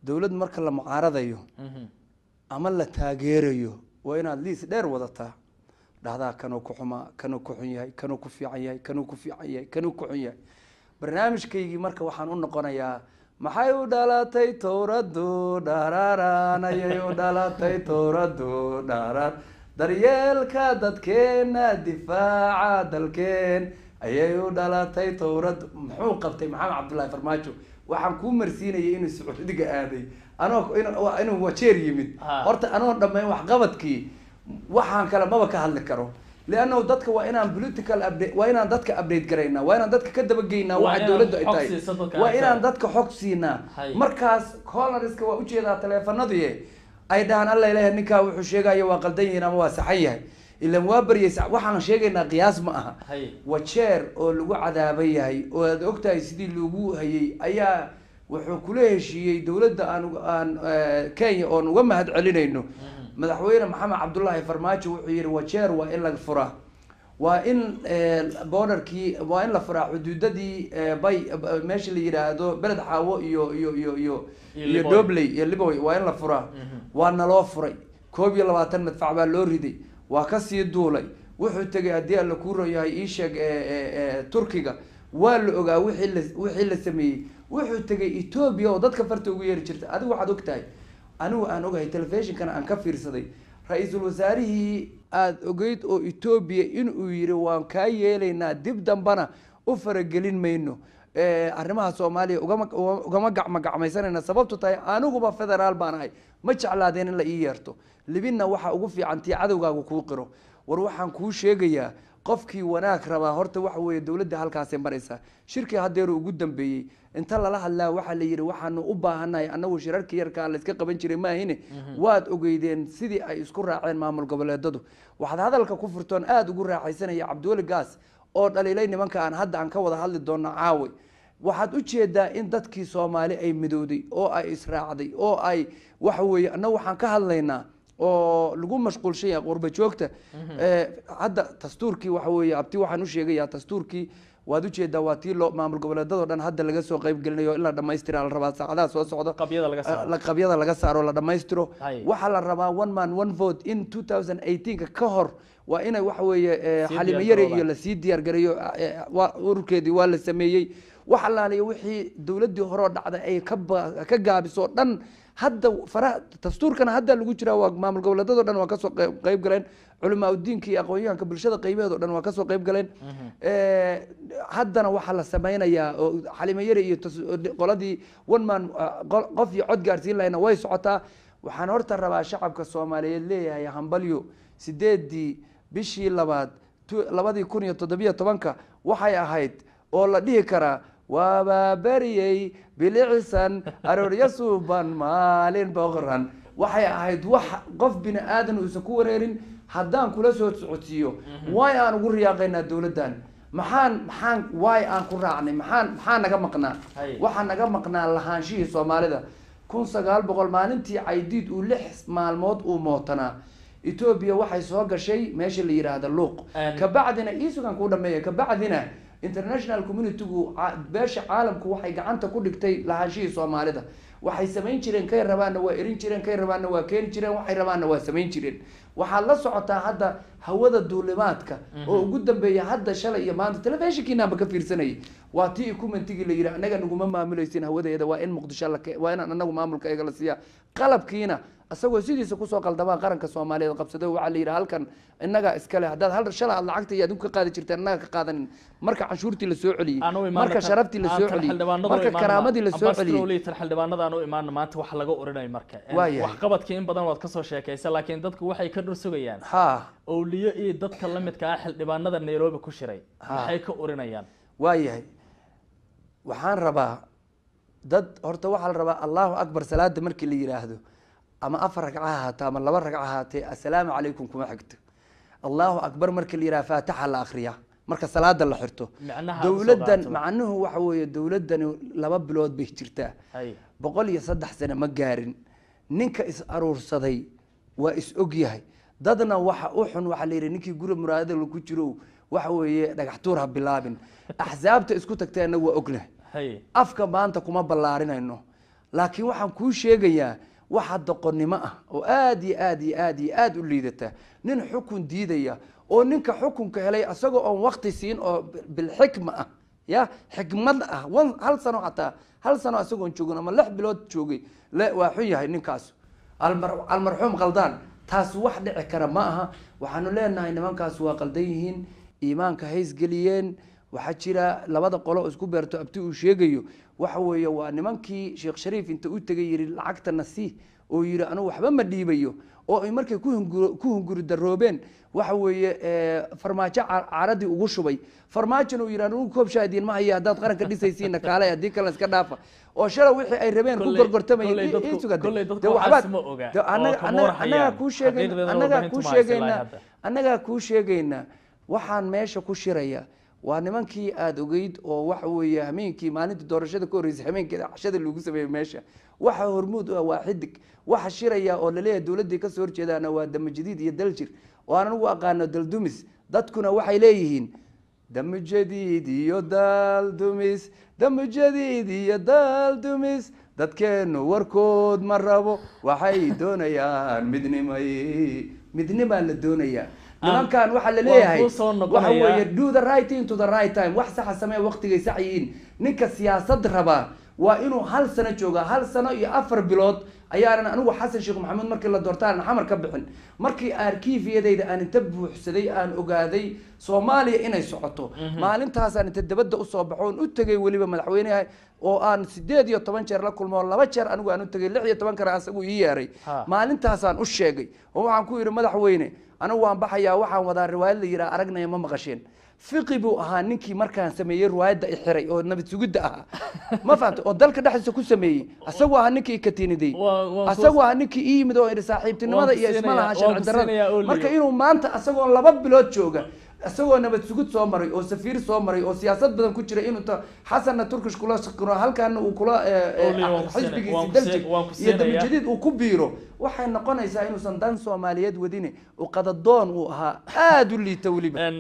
Dowlad marka la mucaaradayo ama la taageerayo, waa inaad liis dheer wadataa, dhahdaa kanuu ku xumaa, kanuu ku xun yahay, kanuu ku fiican yahay, kanuu ku fiican yahay, kanuu ku xun yahay. Barnaamijkaygii marka waxaan u noqonayaa: maxay u dhalatay towradu dhararan? Ayay u dhalatay towradu dharar, daryeelka dadkeena, difaaca dalkeen ayay u dhalatay towradu. Muxuu qabtay Maxamed Cabdullaahi Farmaajo? Waxaan kuu marsiinayay inuu Sacuudiga aaday, anoo inuu Wajeer yimid. Horta anoo dhammayn waxqabadkii, waxaan kale maba ka hadli karo, liannahu dadka waa inaan political update, waa inaan dadka update garaynaa, waa inaan dadka ka dabageynaa waxa dowladdu ay tahay, waa inaan dadka xog siinaa. Markaas colariska waa ujeedaa taleefanadii ay dhahaan, "Alla ilaah, ninkaa wuxuu sheegaya waa qaldan yihiin ama waa saxan yahay." Ilan waa baryaysa, waxaan sheegaynaa qiyaas ma aha. Wajeer oo lagu cadaaban yahay oo aad ogtahay sidii lagu hayay ayaa wuxuu kula heshiiyey dowladda aan Kenya, oon uga mahad celinayno. Madaxweyne Maxamed Cabdullaahi Farmaajo wuxuu yihi, "Wajeer waa in laga furaa, waa in borderkii waa in la furaa, xuduudadii bay meesha la yidhaahdo Beled Xaawo iyo Dobley iyo Liboy waa in la furaa." Waa naloo furay. 21 madfac baa loo riday, waa kasii duulay. Wuxuu tegay, haddii Alla kuu royahay, ii sheeg, Turkiga. Waa la ogaa wixii la sameeyey. Wuxuu tegay Etoobiya oo dadka farta ugu yeeri jirta. Adigu waxaad og tahay, anigu aan ogahay, telefishinkana aan ka fiirsaday, ra-iisul wasaarihii aada ogeyd oo Etoobiya inuu yiri, "Waan kaa yeelaynaa, dib dambana u faragelin mayno arrimaha Soomaaliya, ugama gacma gacmaysanayna, sababtu tahay aniguba federaal baan ahay, ma jeclaadeen in la ii yeerto." Libinna waxa ugu fiican tii cadowgaagu kuu qiro. War waxaan kuu sheegayaa, qofkii wanaag rabaa horta waxa weeye dowladda halkaasay maraysaa. Shirkii haddeeru ugu dambeeyey inta lala hadlaa waxaa la yidhi, "Waxaanu u baahanahay annagu shirarkii yarkaa layska qaban jiray maahine." Waad ogeydeen sidii ay isku raaceen maamul goboleedadu. Waxaad hadalka ku furtoon aada ugu raaxaysanaya Cabdiweli Gaas oo dhaliilay nimanka aan hadda aan ka wada hadli doonno caaway. Waxaad ujeedaa in dadkii Soomaali ay midowday oo ay israacday oo ay waxa weeye annagu waxaan ka hadlaynaa oo lagu mashquulshan yahay qurba joogta. Hadda dastuurkii waxa weeye, abti, waxaan u sheegayaa dastuurkii waad ujeedaa, waa tii loo maamul goboleedadoo dhan hadda laga soo qayb gelinayo in la dhamaystira la rabaa saacadaha soo socda. Qabyada laga saaro. Qabyada laga saaro, la dhamaystiro. Hay. Waxaa la rabaa one man one vote in 2018ka ka hor waa inay waxa weeye sii Xalimo Yare iyo diyaar lasii diyaar gareeyo. Waa ururkeedii waa la sameeyey. Wax allaaliya wixii dowladdii hore oo dhacday ay ka gaabiso dhan hadda faraha dastuurkana hadda lagu jiraa. Waa maamul goboleedadoo dhan waa kasoo qayb galeen, culamaa udiinka iyo aqoon-yahanka bulshada qaybaheed oo dhan waa kasoo qayb galeen. Haddana waxaa la sameynayaa oo Xalimo Yare iyo qoladii one man qof iyo cod gaarsiin lahayna way socotaa. Waxaan horta rabaa shacabka Soomaaliyeed leeyahay hambalyo. 8-dii bishii labaad 2017-ka waxay ahayd oo la dhihi karaa, waabaa beriyey bilicsan aroorya suuban maalin boqran. Waxay ahayd wax qof bini aadan uusan ku wareerin. Haddaan kula soo socodsiiyo waay aan ugu riyaaqaynaa dowladdan, maxaan waay aan ku raacnay, maxaa naga maqnaa? Hay. Waxaa naga maqnaa lahaanshihii Soomaalida. 1900 maalintii Caydiid uu 6 maalmood uu mootanaa, Etoobiya waxay soo gashay meesha la yidhaahda Luuq. Kabacdina iisugan kuu dhameeya, kabacdina international communitygu beesha caalamku waxay gacanta ku dhigtay lahaanshihii Soomaalida. Waxay samayn jireen, kay rabaanna waa erin jireen, kay rabaanna waa keeni jireen, waxay rabaanna waa samayn jireen. Waxaad la socotaa hadda hawada duulimaadka oo ugu dambeeya hadda shalay iyo maanta telefishinkiinaanba ka fiirsanayay, waa tii equipmentigii la yidhi, "Annaga naguma maamulaysin hawadeeda, waa in Muqdisho la waa inaan anagu maamulka iyaga la siiya." Qalabkiina isagoo sidiisa kusoo qaldamaa qaranka Soomaaliyeed qabsaday. Waxaa la yidhi, "Halkan innagaa iskale, haddaad hal shalay aad lacagta iyo adigu ka qaadi jirteen, annaga ka qaadanin." Marka canshuurtii la soo celiyey, Aan u imaano marka sharaftii la aan soo tan celiyey, xildhibaanada u marka imaano. karaamadii la soo Ambassador celiyey. Oli, tan xildhibaanada aan u imaano maanta waxa laga oranayo marka. Waayahay. Waxqabadkii in badan waad kasoo sheekaysa, laakiin dadku waxay ka dhur sugayaan owliyo iyo dadka la midka ah xildhibaanada Nairobi ku shiray maxay ka oranayaan? Waayahay, waxaan rabaa dad horta waxaa la rabaa Allahu akbar salaada markii la yidhaahdo, ama afar ragca ha ahaatee ama laba ragca ha ahaatee, assalaamu calaykum kuma xigto. Allahu akbar markii la yidhahdo, faataxa la akhriyaa marka salaada la xirto. Micnaha aad usoo Dowladdan qaadato. Macnuhu waxa weeye, dowladdani 2 bilood bay jirtaa, 103 sano ma gaarin. Ninka is aruursaday waa is og yahay. Dadna waxa u xun waxaa la yidhi, ninkii guri muraadada ku jiro waxa weeye dhagax tuur ha bilaabin. Axsaabta isku tagteenna waa ognahay. Afka maanta kuma ballaarinayno. Laakiin waxaan kuu sheegayaa waxa doqonnimo ah oo aad iyo aad iyo aad iyo aad u liidata, nin xukun diidaya oo ninka xukunka helay asagoo oon wakti siin oo bilxikma ah, ya xikmad ah, 1 sano, xataa 1 sano isagoon joogin ama 6 bilood joogay, waa xun yahay ninkaas almarxuum qaldaan. Taas wax dhici kara ma aha. Waxaanu leenahay nimankaas waa qaldan yihiin, iimaanka haysgeliyeen. Waxaa jira labada qolo isku beerto abti uu sheegayo, waxa weeye waa nimankii Sheekh Shariif inta u tegay yidhi lacagtana sii, oo yidhi anugu waxba ma dhiibayo, oo ay markay ku hunguri daroobeen, waxa weeye Farmaajo caaradii ugu shubay. Farmaajona uu yidhi anugu koob shaah idiin ma hayo, haddaad qaranka dhisaysiinna kaale, haddii kalena iska dhaafa, oo shalay wixii ay rabeen ku gorgortamayeen. Annagaa kuu sheegaynaa waxaan meesha ku shiraya waa nimankii aada ogeyd oo waxa weeye hameenkii maalintii doorashada ka horreysay hameenkeeda cashada lagu sameeyey meesha. Waxa hormuud u ah waa Xidig. Waxa shiraya oo laleeyahay dowladdii kasoo horjeedaana waa Damajadiid iyo Daljir, oo aan anigu aqaano Daldumis. Dadkuna waxay leeyihiin Damajadiid iyo Daldumis, Damajadiid iyo Daldumis, dadkeenu warkood ma rabo, waxay doonayaan midnimay, midnimaa la doonayaa. Nimankan waxaa la leeyahay waxa weeye do the right thing to the right time, wax saxa samee waqtigay sax yihiin. Ninka siyaasad rabaa waa inuu 1 sano joogaa, 1 sano iyo 4 bilood ayaanan anigu Xasan Sheekh Maxamuud markii la doorta aanan xamar ka bixin. Markii arkiifyadayda aan inta buuxsaday aan ogaaday Soomaaliya inay socoto, maalintaasaan inta dabadda usoo baxo oon u tegay weliba madaxweynaha oo aan 18 jeer la kulmo, oo 2 jeer anigu aan u tegay, 16 kana asagu ii yeeray. Maalintaasaan u sheegay oo waxaan ku yidhi madaxweyne anigu waan baxayaa, waxaan wadaa riwaayad la yidhaha aragnaya ma maqasheen. Fiqi buu ahaa ninkii markaan sameeyey riwaayadda i xiray oo nabad sugidda ahaa, ma fahamta, oo dalka dhexdiisa ku sameeyey. Asagoo ahaa ninkii ikatiiniday, asagoo ahaa ninkii ii yimid oo idhi saaxiibtinimada iyo isma laha sharci darrada. Marka inuu maanta asagoo 2 bilood jooga, isagoo nabad sugid soo maray oo safiir soo maray oo siyaasad badan ku jira, inuu Xasanna Turkish kula shaqino, halkaana uu kula xisbigiisi Daljir iyo Damajadiid uu ku biiro, waxay noqonaysaa inuusan dan Soomaaliyeed wadine, uu qadadoon uu ahaa aada u liita weliba.